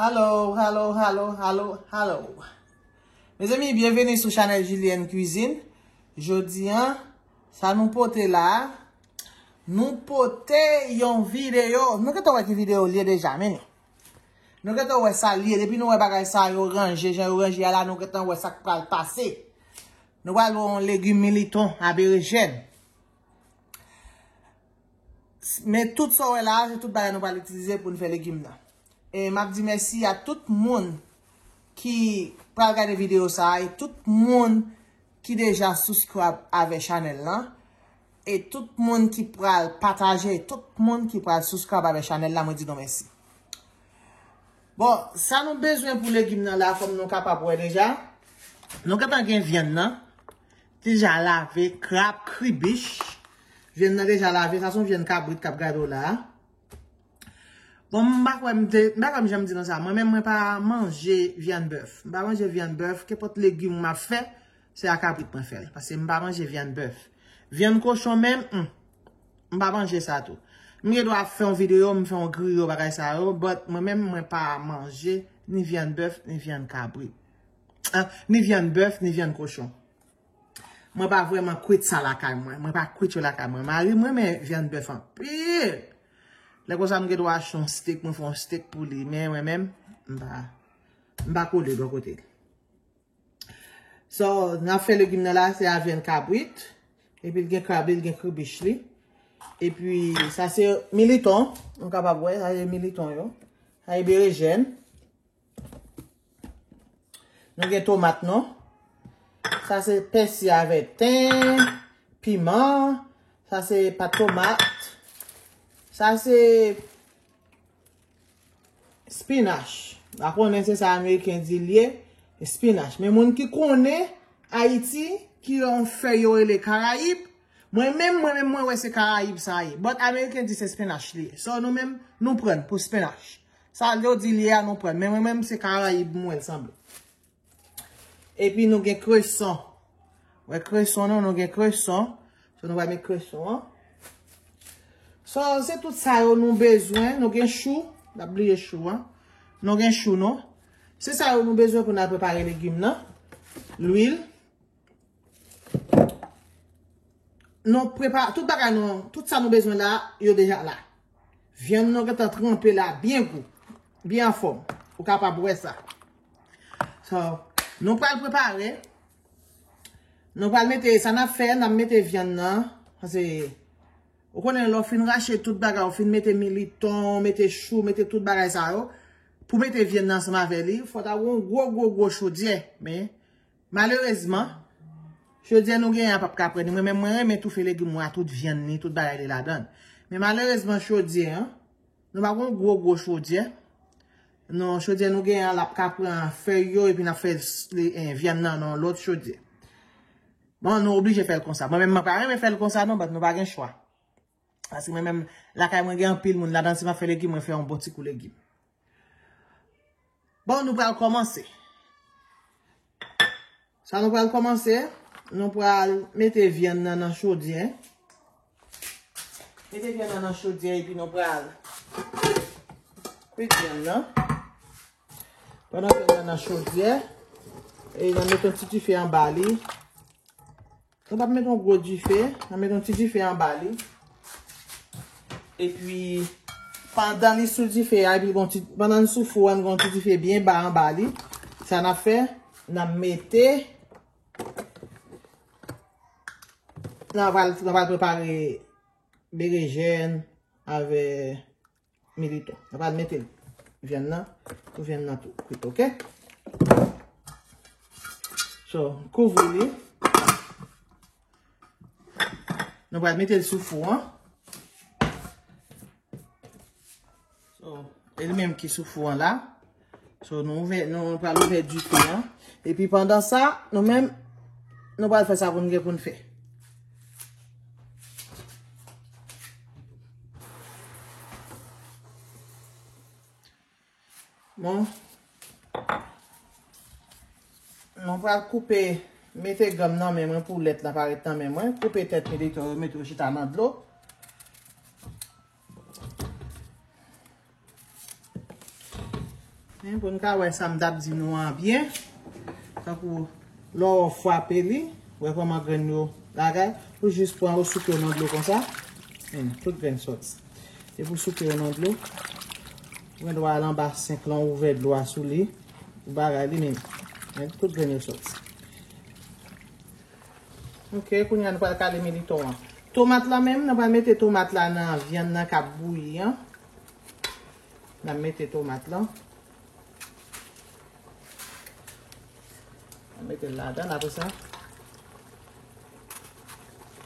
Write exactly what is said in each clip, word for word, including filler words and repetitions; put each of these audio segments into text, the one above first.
Hello, hello, hello, hello, hello. Mezanmi, byenveni sou chanèl Julienne Cuisine. Jodi a, sa nou pote la, nou pote yon videyo. Nou gentan wè ki videyo l ye deja, men nou gentan wè sa l ye. Depi nou wè bagay sa yo ranje, jan yo ranje a la, nou gentan wè sa k pral pase. Nou pral wè yon legim militon, aberejèn. Men tout sa w wè la, se tout bagay nou pral itilize pou n fè legim nan. E m ap di mèsi a tout moun ki pral gade videyo sa a, e tout moun ki deja subscribe avè chanèl lan, e tout moun ki pral pataje, e tout moun ki pral subscribe avè chanèl la, mwen di nou mèsi. Bon, sa nou bezwen pou legim nan la, kòm nou kapab wè deja, nou gentan gen vyann nan, deja lave, krab, kribich. Vyann nan deja lave, sa se yon vyann kabrit k ap gade w la a. Bon, m pa kwè m te, m pa kwè m janm di nou sa. Mwen menm, mwen pa manje vyann bèf. M pa manje vyann bèf, kenpòt legim m ap fè, se a kabrit mwen fè l. Paske m pa manje vyann bèf. Vyann kochon menm, hmm, m pa manje sa tou. M gen dwa fè yon videyo, m fè yon griyo, bagay sa yo, but mwen menm, mwen pa manje ni vyann bèf, ni vyann kabrit. Ah, ni vyann bèf, ni vyann kochon. Mwen pa vrèman kwit sa lakay mwen. Mwen pa kwit yo lakay mwen. Mari m renmen vyann bèf anpil. Lè konsa m gen dwa achte yon stek, mwen fè yon stek pou li. Men mwen menm, m pa, m pa kole bò kote l. So, n ap fè legim nan la, se a vyann kabrit. Epi l gen krab li, l gen kribich li. Epi, sa se militon. Nou kapab wè, sa se militon yo. Sa se berejèn. Nou gen tomat nou. Sa se pèsi avè ten, piman. Sa se pat tomat. Sa se spinach. M pa konnen se sa Ameriken di l ye, spinach. Men moun ki konnen Ayiti, ki yon fèy yo rele karayib, mwen menm, mwen menm, mwen wè se karayib sa ye. But Ameriken di se spinach li ye. So nou menm, nou pran pou spinach. Sa yo di l ye a nou pran. Men mwen menm, se karayib mwen l sanble. Epi nou gen kreson. Wè kreson nou, nou gen kreson. So nou va met kreson an. So, se tout sa yo nou bezwen. Nou gen chou. N ap bliye chou an. Nou gen chou nou. Se sa yo nou bezwen pou n al prepare legim nan. Lwil. Nou prepare tout bagay nou, tout sa nou bezwen la, yo deja la. Vyann nou gentan tranpe la, byen gou, byen anfòm. Ou kapab wè sa. So, nou pral prepare. Nou pral mete, sa n ap fè, n ap mete vyann nan. Paske, ou konnen lè w fin rache tout bagay, ou fin mete militon, mete chou, mete tout bagay sa yo. Pou mete vyann nan ansanm avè li, fò ta gen yon gwo, gwo, gwo chodyè. Men, malerezman, chodyè nou genyen an p ap ka pran ni. Mwen menm, mwen renmen toufe legim mwen a tout vyann ni, tout bagay li ladan l. Men malerezman, chodyè an, nou pa gen yon gwo, gwo chodyè. Non, chodyè nou genyen an, l ap ka pran fèy yo, epi n ap fè s-, li, eh, vyann nan, nan lòt chodyè. Bon, nou oblije fè l konsa. Mwen menm, mwen pa renmen fè l konsa, non, but nou pa gen chwa. Paske mwen menm, lakay mwen gen anpil moun ladan, si m ap fè legim, mwen fè yon bon ti kou legim. Bon, nou pral kòmanse. Sa nou pral kòmanse, nou pral mete vyann nan nan chodyè. Mete vyann nan nan chodyè, epi nou pral kwit vyann nan. Pandan vyann nan nan chodyè, e n a mete yon ti dife anba li. Nou p ap met yon gwo dife, n a met yon ti dife anba li. Epi, pandan li sou dife a, epi gon ti, pandan l sou fou a, n gon ti dife byen ba anba li. Sa n ap fè, n ap mete, n a pral, n a pral prepare berejèn avè militon. Nou pral mete vyann nan, pou vyann nan tou kwit, oke? So, kouvri li. Nou pral mete l sou fou an. So, e li menm ki sou fou an la. So, nou ouvè, nou pral ouvè dife an. Epi pandan sa, nou menm, nou pral fè sa pou n gen pou n fè. Bon. Mwen pral koupe, mete ganm nan men mwen pou lèt la pa ret nan men mwen. Koupe tèt militon yo, mete yo chita nan dlo. Men, pou n ka wè sa m t ap di nou an byen. Tankou lè w frape li, wè kòman grenn yo bagay. Ou jis pran, ou souke yo nan dlo konsa. Men, tout grenn sòti. Depi w souke yo nan dlo, ou gen dwa al anba senk lan, ou ouvè dlo a sou li. Ou bagay li, men, men tout grenn yo sòti. Ok, kounye a nou pral kale militon an. Tomat la menm, nou pral mete tomat la nan vyann nan k ap bouyi an. N ap mete tomat lan. N ap mete l ladan, apre sa,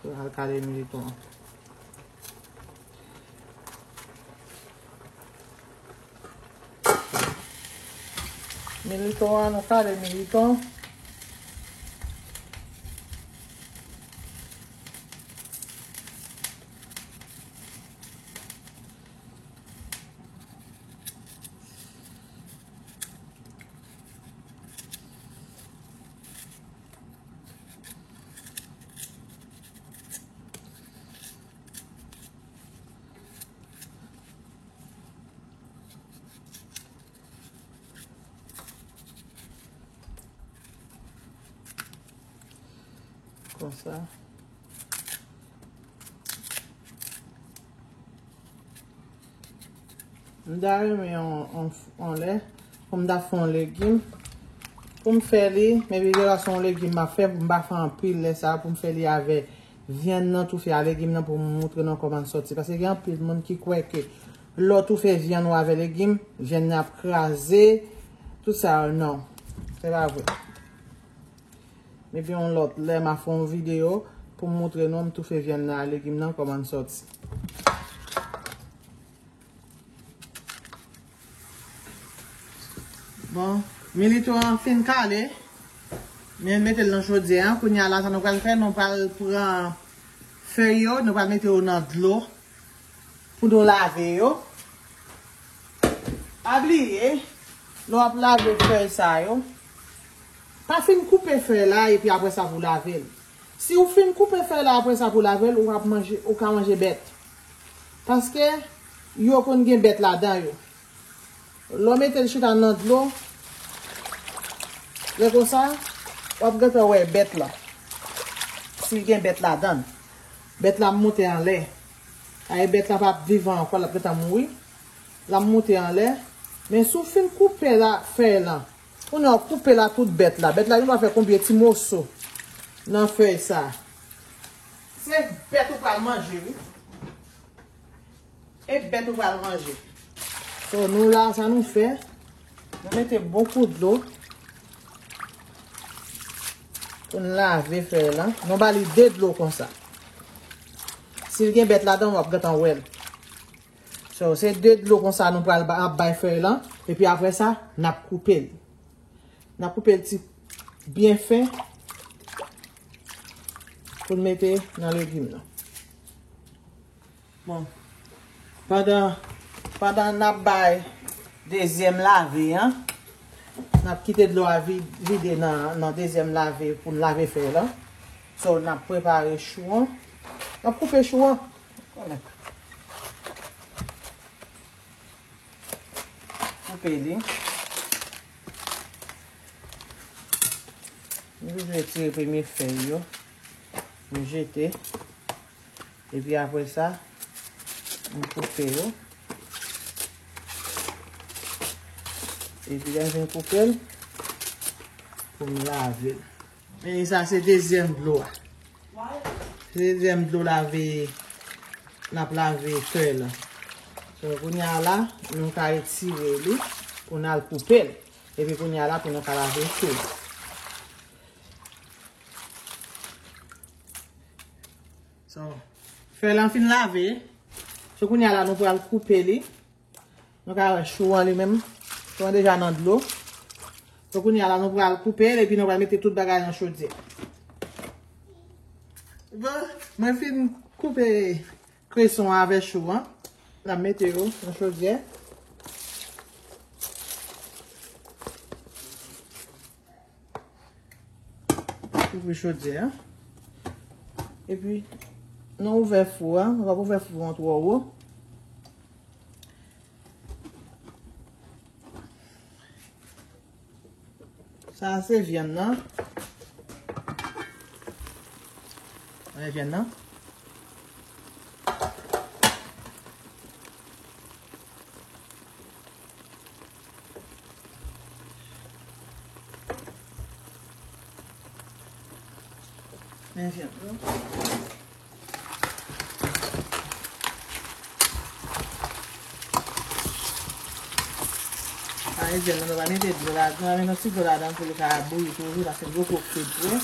nou pral kale militon an. Militon an, nou kale militon. Konsa. M ta renmen yon, yon, yon lè, pou m ta fè yon legim. Pou m fè li, men pi devan se yon legim m ap fè, pou m pa fè anpil lè sa, pou m fè li avè vyann nan, toufe a legim nan, pou m moutre nou kòman l sòti. Paske gen anpil moun ki kwè ke lè w toufe vyann ou avè legim, vyann nan ap kraze, tout sa yo, non. Se pa vre. Epi yon lòt lè, m a fè yon videyo pou m moutre nou, m toufe vyann nan a legim nan, kòman l sòti. Bon, militon an fin kale. Men mete l nan chodyè an. Kounye a la, sa nou pral fè, nou pral pran fèy yo, nou pral mete yo nan dlo pou nou lave yo. Pa bliye, lè w ap lave fèy sa yo, pa fin koupe fèy la epi apre sa pou lave l. Si w fin koupe fèy la apre sa pou lave l, ou ap manje, ou ka manje bèt. Paske yo konn gen bèt ladan yo. Lè w mete l chita nan dlo, lè konsa, w ap gentan wè bèt la. Si l gen bèt ladan l, bèt la ap monte anlè. Ay, bèt la p ap vivan ankò, l ap gentan mouri. L ap monte anlè. Men si w fin koupe la, fèy lan, kounye a w koupe la tout bèt la. Bèt la, nou va fè konbyen ti moso nan fèy sa. Se bèt ou pral manje, wi. E bèt ou pral manje. So, nou la, sa nou fè, nou mete bon kou dlo pou n lave fèy lan. Nou ba li de dlo konsa. Si l gen bèt ladan, w ap gentan wè l. So, se de dlo konsa nou pral ba, ap bay fèy lan. Epi apre sa, n ap koupe l. N ap koupe l ti byen fen pou n mete nan legim nan. Bon, pandan, pandan n ap bay dezyèm lave an, n ap kite dlo a vi-, vide nan, nan dezyèm lave pou n lave fèy lan. So, n ap prepare chou an. N ap koupe chou an. Koupe li. Nou bezwen retire premye fèy yo. Nou jete. Epi apre sa, m koupe yo. Epi lè m fin koupe l, pou m lave l. E sa se dezyèm dlo a. Se dezyèm dlo lave, n ap lave fèy lan. So, kounye a la, nou ka retire li pou n al koupe l. Epi kounye a la, pou nou ka lave tou. So, fèy lan fin lave. So, kounye a la, nou pral koupe li. Nou ka wè chou an li menm. Chou an deja nan dlo. So, kounye a la, nou pral koupe l, epi nou pral mete tout bagay nan chodyè. Bon, mwen fin koupe kreson an avè chou an. N ap mete yo nan chodyè. Ouvri chodyè a. Epi, nou ouvè fou a. Nou p ap ouvè fou an twò wo. Sa se vyann nan. Sa se vyann nan. Men vyann nan. Sa vyann nan, nou va mete dlo ladan, met yon ti dlo ladan pou li ka bouyi toujou, paske l poko kwit vre.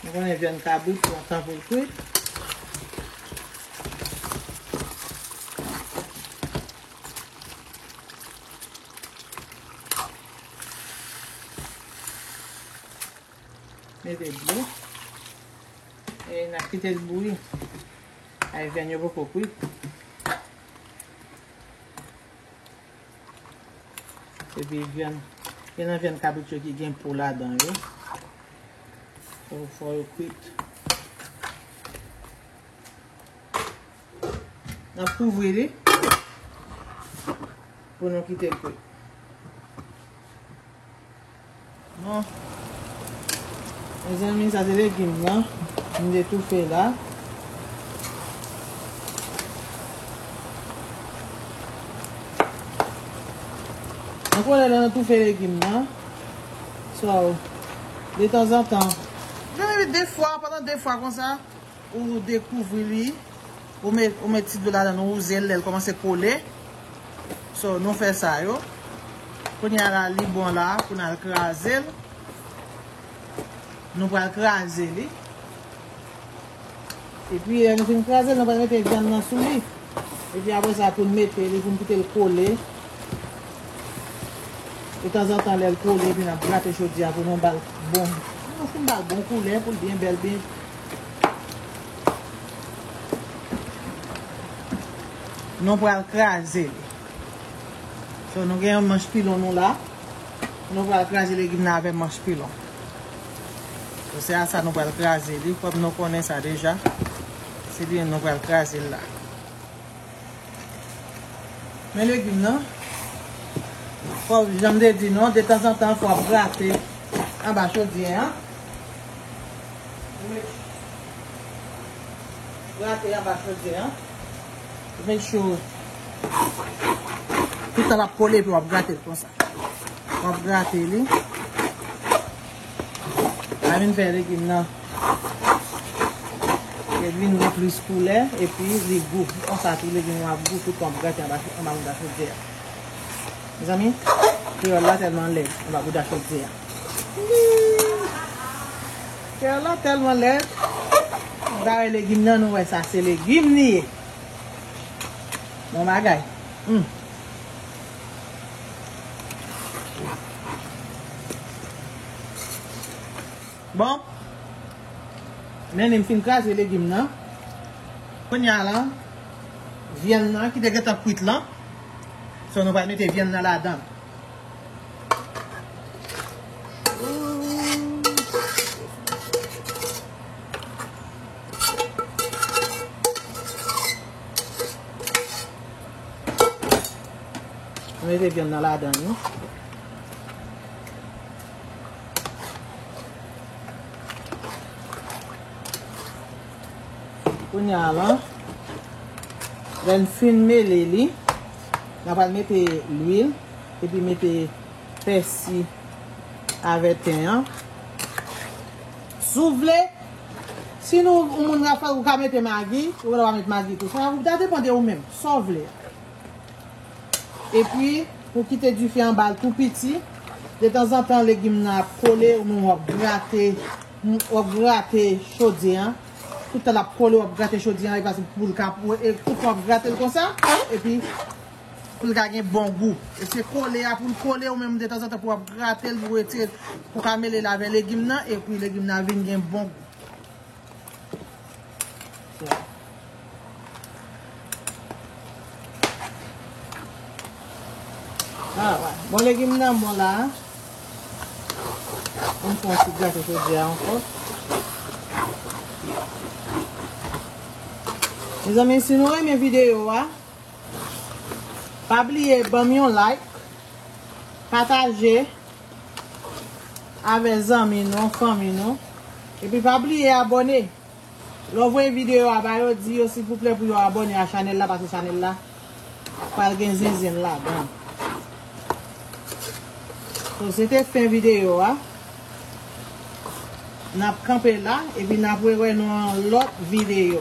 Nou konnen vyann kabrit pran tan pou l kwit. Mete dlo. E n ap kite l bouyi. Ay, vyann yo poko kwit. Epi vyann, gen nan vyann kabrit yo ki gen po ladan yo. Fò, fò yo kwit. N ap kouvri li pou nou kite l kwit. Bon. Mezanmi, sa se legim nan. M te toufe la. Nan koulè nan toufe legim nan. So, detanzantan. Mezanmi, de fwa, pandan de fwa konsa. Ou dekouvri li, ou met, ou met ti dlo ladan, nou wouze l, lè l kòmanse kole. So, nou fè sa yo. Kounye a la, li bon la, pou n al kraze l. Nou pral kraze li. Epi, lè nou fin kraze l, nou pral mete vyann nan sou li. Epi apre sa, pou n mete li, pou n kite l kole. Detanzantan, lè l kole, epi n ap grate chodyè a pou nou ba l bon. Nou fin ba l bon koulè, pou l byen bèl, byen. Nou pral kraze li. So, nou gen yon manch pilon nou la. Nou pral kraze legim nan avèk manch pilon. So, se a sa nou pral kraze li, kòm nou konnen sa deja. Se li nou pral kraze l la. Men legim nan, fò, jan m te di nou, detanzantan, fò w ap grate anba chodyè a. Grate anba chodyè a. Make sure. Tout tan l ap kole, epi w ap grate l konsa. W ap grate li. Sa vin fè legim nan. Li vin gen plis koulè, epi li gou. Konsa tou, legim nan ap gou, tout tan w ap grate anba, anba, anba chodyè a. Mezanmi, kreyòl la tèlman lèd, anba bouda chodyè a. Kreyòl la tèlman lèd. Nou ta wè legim nan, nou wè sa, se legim li ye. Bon bagay. Hmm. Bon. Men li m fin kraze legim nan. Kounye a la, vyann nan ki te gentan kwit lan. So, nou pral mete vyann nan ladan. Mwen mete vyann nan ladan li. Kounye a la, lè n fin mele li, n a pral mete lwil, epi mete pèsi avè ten an. Si w vle, si nou, yon moun ka fè, ou ka mete magi, ou pa mete magi tou. Sa, sa depann de ou menm, sa w vle. Epi, ou kite dife anba l tou piti. Detanzantan, legim nan ap kole, ou menm w ap grate, w ap grate chodyè an. Tout tan l ap kole, w ap grate chodyè an, e paske pou l ka, e tout tan w ap grate l konsa, epi pou l ka gen bon gou. E se kole a, pou l kole, ou menm detanzantan pou w ap grate l, pou w retire, pou w ka mele l avè legim nan, epi legim nan vin gen bon gou. Ah, wè. Bon, legim nan bon la. Ann fè yon ti grate chodyè a ankò. Mezanmi, si nou renmen videyo a, pa bliye ban m yon like. Pataje avè zanmi nou, fanmi nou. Epi pa bliye abòne. Lè w voye videyo a ba yo, di yo silvouplè pou yo abòne a chanèl la, paske chanèl la pral gen zenzen ladan. So, se te fen videyo a. N ap kanpe la, epi n ap rewè nou an lòt videyo.